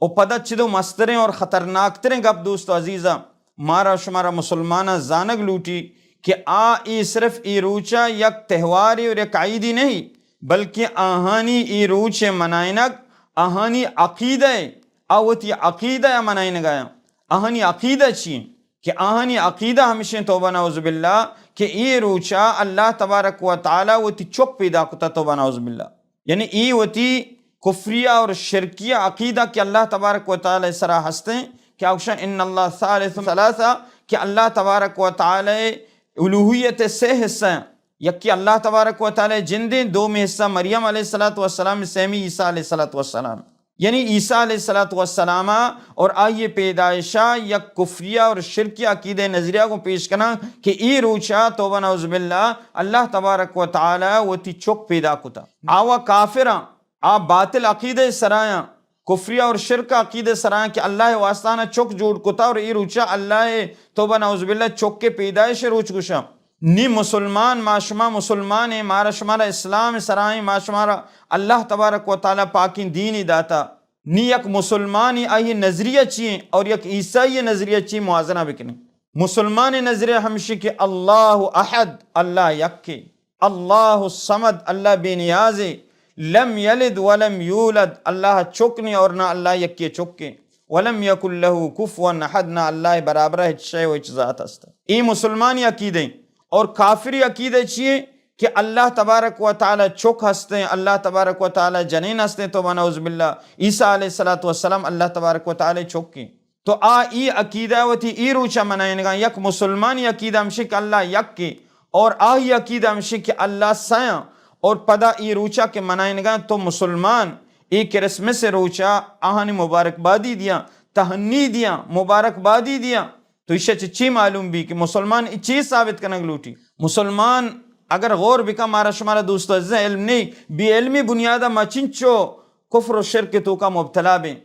و پدا چدو مستریں اور خطرناک تریں گپ دوست و عزیزاں، مارا شمارا مسلماناں زانگ لوٹی کہ آ اے صرف اے روچا یک تہوارے اور یک عیدی نہیں، بلکہ آہانی اے روچ منائنگ، آہانی عقیدہ، آ وتی عقیدہ منائنگ آیاں۔ آہانی عقیدہ چی؟ کہ آہانی عقیدہ ہمشیں، توبہ نعوذ باللہ، کہ اے روچا اللہ تبارک و تعالی وتی چک پیدا کتا، توبہ نعوذ باللہ۔ یعنی اے وتی کفریہ اور شرکیہ عقیدہ کہ اللہ تبارک و تعالی سرا ہستیں، کہ اوشا ان اللہ ثالث ثلاثہ، کہ اللہ تبارک و تعالی الوہیت سے حصہ ہیں۔ یکی اللہ تبارک و تعالی جندیں، دومی حصہ مریم علیہ الصلوۃ والسلام، سیمی عیسیٰ علیہ الصلوۃ والسلام۔ یعنی عیسیٰ علیہ الصلوۃ والسلام اور آئی پیدائشا یک کفریہ اور شرکیہ عقیدہ نظریہ کو پیش کناں کہ اے روچا، توبہ نعوذ باللہ، اللہ تبارک و تعالی وتی چک پیدا کتا۔ آوا کافراں، آ باطل عقیدہ سرایاں، کفریہ اور شرک عقیدہ سرایاں کہ اللہ واسطہ نہ چک جوڑ کتا اور اے روچا اللہ، توبہ نعوذ باللہ، چک کے پیدائش روچ گشاں۔ نی مسلمان، ما شما مسلمان ہیں، مارا شمارا اسلام سرائیں، ما شمارا اللہ تبارک و تعالی پاکیں دینی داتا۔ نی یک مسلمانی آئی نظریہ چی ہیں اور یک عیسائی نظریہ چی موازنہ بکنیں۔ مسلمان نظریہ ہمشی کہ اللہ احد، اللہ یکے، اللہ الصمد، اللہ بے نیازے، لم یلد ولم یولد، اللہ چک نہیں اور نہ اللہ یکے چکے، ولم یکن لہ کفوا احد، نہ اللہ برابر ہچ شے و ہچ ذات است۔ اے مسلمانی عقیدہ ہیں۔ اور کافری عقیدہ چی ہیں؟ کہ اللہ تبارک و تعالی چک ہستیں، اللہ تبارک و تعالی جنین ہستیں، توبہ نعوذ باللہ، عیسیٰ علیہ الصلوۃ والسلام اللہ تبارک و تعالی چک ہیں۔ تو آ ای عقیدہ وتی ای روچا منائنگاں، یک مسلمانی عقیدہ ہمشی کہ اللہ یک ہے، اور آہی عقیدہ ہمشی کہ اللہ سیاں، اور پدا ای روچا کہ منائنگاں تو مسلمان ای کرسمس روچا آہانی مبارکبادی دیاں، تہنی دیاں، مبارکبادی دیاں۔ تو ایشی چہ چی معلوم بی کہ مسلمان ای چی ثابت کنگ لوٹی؟ مسلمان اگر غور بکا، مارا شمارا دوست عزیز علم نہیں، بے علمی بنیادا ما چنچو کفر و شرک توکا مبتلا بیں۔